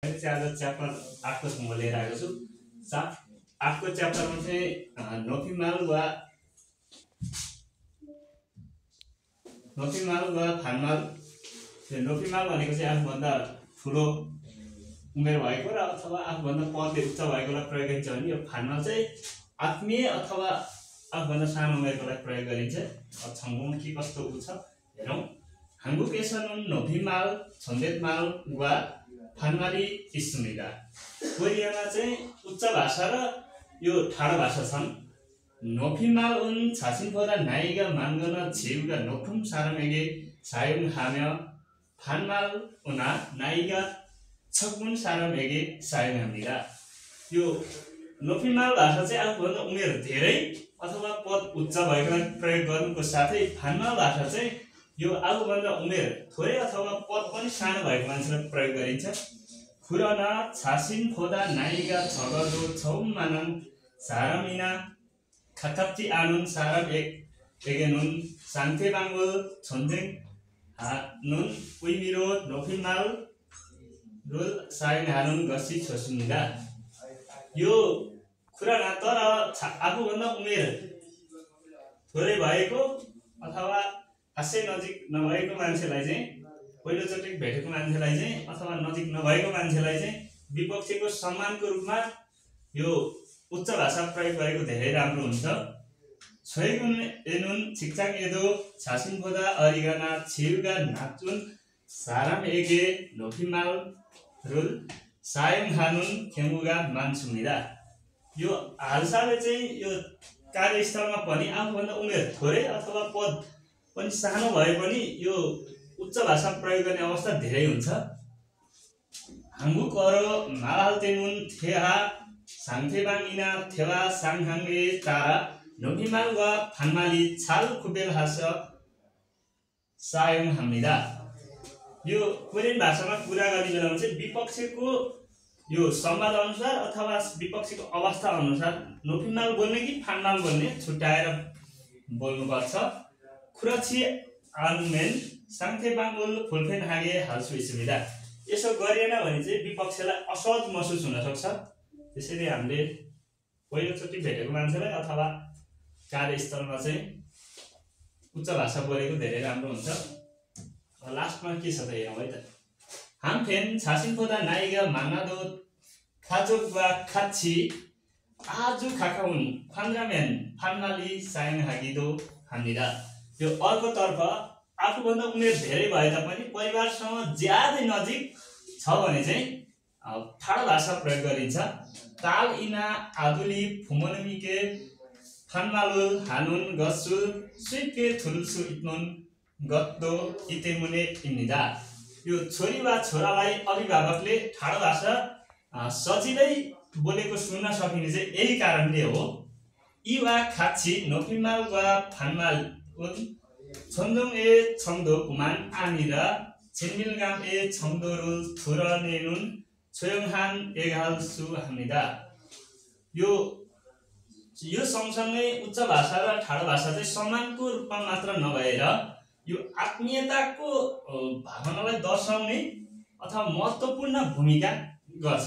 आज च्याप्टर 8 को म लिएर आएको छु। 8 को च्याप्टरमा चाहिँ नोफिमाल वा फानमाल। नोफिमाल भनेको चाहिँ आफूभन्दा ठुलो उमेर भएको र अथवा आफूभन्दा पदले उच्च भएकोलाई प्रयोग गरिन्छ भने यो फानमाल चाहिँ आत्मीय अथवा आफूभन्दा सानो उमेरकोलाई प्रयोग गरिन्छ। छङ्गुमा के कस्तो छ हेरौँ। 한국에서는 노피말, 존댓말 वा फानमाली 있습니다. कोरियामा चाहिँ उच्च भाषा र यो ठाडो भाषा छन्। 노피말은 자신보다 나이가 많거나 지위가 높은 사람에게 사용하며 반말은 나이가 적은 사람에게 사용합니다. यो 노피말 भाषा चाहिँ आफूभन्दा उमेर धेरै अथवा पद उच्च भएकोलाई प्रयोग गर्नुको साथै फानमाल भाषा चाहिँ यो आफूभन्दा उमेर थोरै अथवा पद पनि सानो भएको मान्छेलाई प्रयोग गरिन्छ। 그러나 자신보다 나이가 적어도 처음 만난 사람이나 가깝지 않은 사람에게는 상대방을 존중하는 의미로 높임말을 사용하는 것이 좋습니다. यो 그러나 तर आफूभन्दा उमेर थोरै भएको अथवा खासै नजिक नभएको मान्छेलाई चाहिँ पहिलोचोटि भेटेको मान्छेलाई चाहिँ अथवा नजिक नभएको मान्छेलाई चाहिँ विपक्षीको सम्मानको रूपमा यो उच्च भाषा प्रयोग गरेको धेरै राम्रो हुन्छ। 최근에는 직장에도 자신보다 어리거나 지위가 낮은 사람에게 높임말을 사용하는 경우가 많습니다. यो हालसालै चाहिँ यो कार्यस्थलमा पनि आफूभन्दा उमेर थोरै अथवा पद पनि सानो भए पनि यो उच्च भाषा प्रयोग गर्ने अवस्था धेरै हुन्छ। 한국어로 말할 때는 대화 상대방이나 대화 상황에 따라 높임말과 반말이 잘 구별해서 사용합니다. यो कोरियन भाषामा कुरा गर्ने बेलामा चाहिँ विपक्षीको यो संवाद अनुसार अथवा विपक्षीको अवस्था अनुसार 높임말 बोल्ने कि फानमाल बोल्ने छुट्याएर बोल्नुपर्छ। 그렇지 않으면 상대방을 불편하게 할 수 있습니다. यसो गरिएन भने चाहिँ विपक्षीलाई असहज महसुस हुन सक्छ। त्यसैले हामीले पहिलोचोटि भेटेको मान्छेलाई अथवा कार्यस्थलमा चाहिँ उच्च भाषा बोलेको धेरै राम्रो हुन्छ। लास्टमा के छ त हेरौँ है त। 한편 자신보다 나이가 많아도 가족과 같이 아주 가까운 관계면 반말이 사용하기도 합니다. यो अर्कोतर्फ आफूभन्दा उमेर धेरै भए तापनि परिवारसँग ज्यादै नजिक छ भने चाहिँ ठाडो भाषा प्रयोग गरिन्छ। 딸이나 아들이 부모님께 반말을 하는 것을 쉽게 들을 수 있는 것도 이 때문에입니다. यो छोरीवा छोरालाई अभिभावकले ठाडो भाषा सजिलै बोलेको सुन्न सकिने चाहिँ यही कारणले हो। 이와 같이 높임말과 반말은 존중의 정도뿐만 아니라 친밀감의 정도를 드러내는 조용한 예가수 합니다. यो सँगसँगै उच्च भाषा र ठाडो भाषा चाहिँ सम्मानको रूपमा मात्र नभएर यो आत्मीयताको भावनालाई दर्शाउने अथवा महत्त्वपूर्ण भूमिका गर्छ।